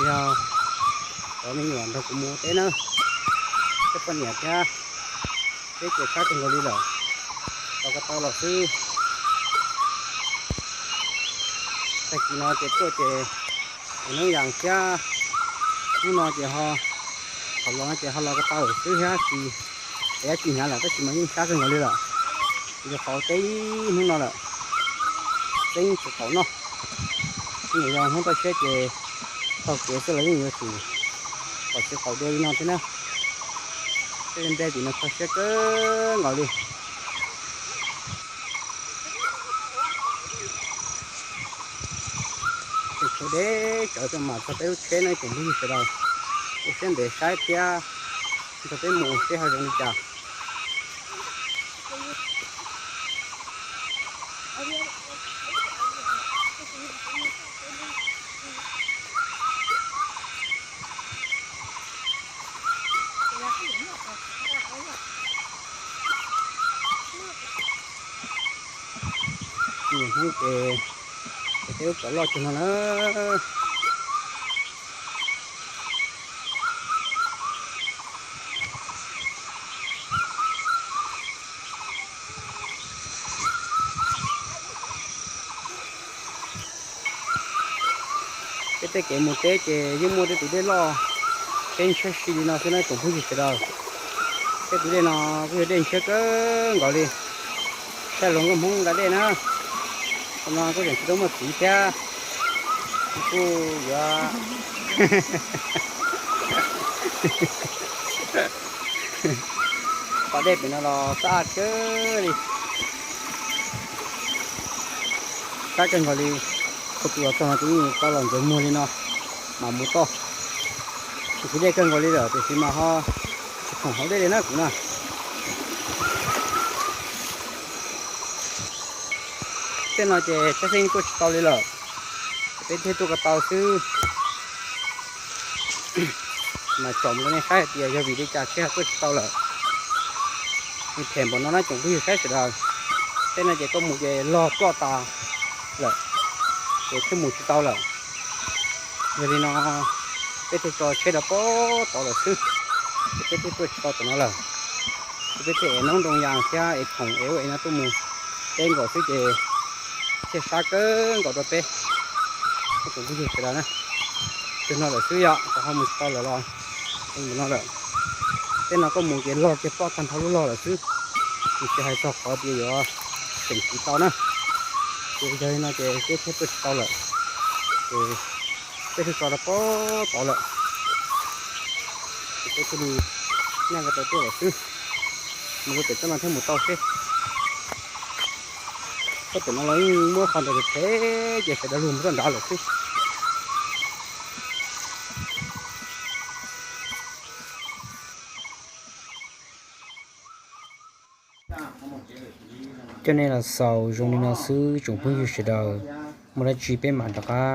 Cov me nyuam nrog kuv mus ua teb na, cov poj niam thiab, teb ces sab kawg nkaus li lawm, los ko taw los xwb. Tag kis no ces tuaj ces hnub yas thiab, hnub no ces ho, thaum los no ces ho los ko taw lawm xwb thiab, tsis dab tsi hnyav lawm, tab sis mas yeej sab kawg nkaus li lawm. Yuav qhauv teb hnub no lawm, txeeb tsis qhauv noj. Hnub no yog hnub toj siab ces taug kev xwb los yeej yuav tsum kom tsis qhauv dua li no thiab na. Tej npe tim no kho siab kawg nkaus li. Ces tshuav deb tsawv tuaj mas txog peb lub tsheb no tsoom phooj ywg sawv daws, ua siab ntev saib thiab nrog peb mus seb ho zoo li cas. Niam hnub ces, ces peb lub tsov loj tug no na. Peb tej kev mus teb ces yeej muaj tej tus dej loj, tsheb ntshiab si li no xwb na tsoom phooj ywg sawv daws. Tej tus dej no kuj yog dej ntshiab kawg nkaus li. Saib luag nkauj Hmoob da dej na, no kuj tseem tsis tau muaj txiv thiab, kuj yuav pas dej pem no los sab kawg li. Sab kawg nkaus li, thaum tus los txog no ces yeej tau los ntxuav muag li no mas mus toj. Tsis khwv dej kawg nkaus li lawm tiam sis mas ho tsis khoom hauv dej li na kuv na. Tej no ces tsheb xeeb tuaj tsis tau li lawm, peb thiaj tuaj ko taw xwb. Mas tsom rau nej saib hais tias yog vim li cas tsheb ho tuaj tsis tau lawm. Nws phem npaum no na tsoom phooj ywg saib sawv daws. Tej no ces koj mus ces log ploj tas lawm, ces thiaj mus tsis tau lawm. Yog li no peb thiaj tso tsheb rau pem tod lawm xwb, ces peb thiaj tuaj tsis tau tom no lawm. Ces peb thiaj ev noob ntoo yas thiab ev khoom ev ub ev no tuaj mus teb nkaus xwb ces thiaj sab kawg nkaus rau peb. Tsoom phooj ywg sawv daws na, tug no lawm xwb yom, kom ho mus tsis tau lawm los zoo ntawm no lawm. Tej no koj mus ces log kiag ploj tag nrho lub log lawm xwb, tsis hais txog qhov tias yuav tseem tiv tau na. Ces yog li no ces peb thiaj tuaj tsis tau lawm, ces peb thiaj tso rau pem tod lawm. Ces peb thiaj li nyaj ko taw tuaj lawm xwb, mus rau pem toj no thiaj mus tau seb. Txoj pem no los yeej muab qhov ntawd phem ces sawv daws luag mus txoj nrad lawm xwb. Coj nej los xaus zoo li no xwb tsoom phooj ywg sawv daws, muaj dab tsi peb mam rov qab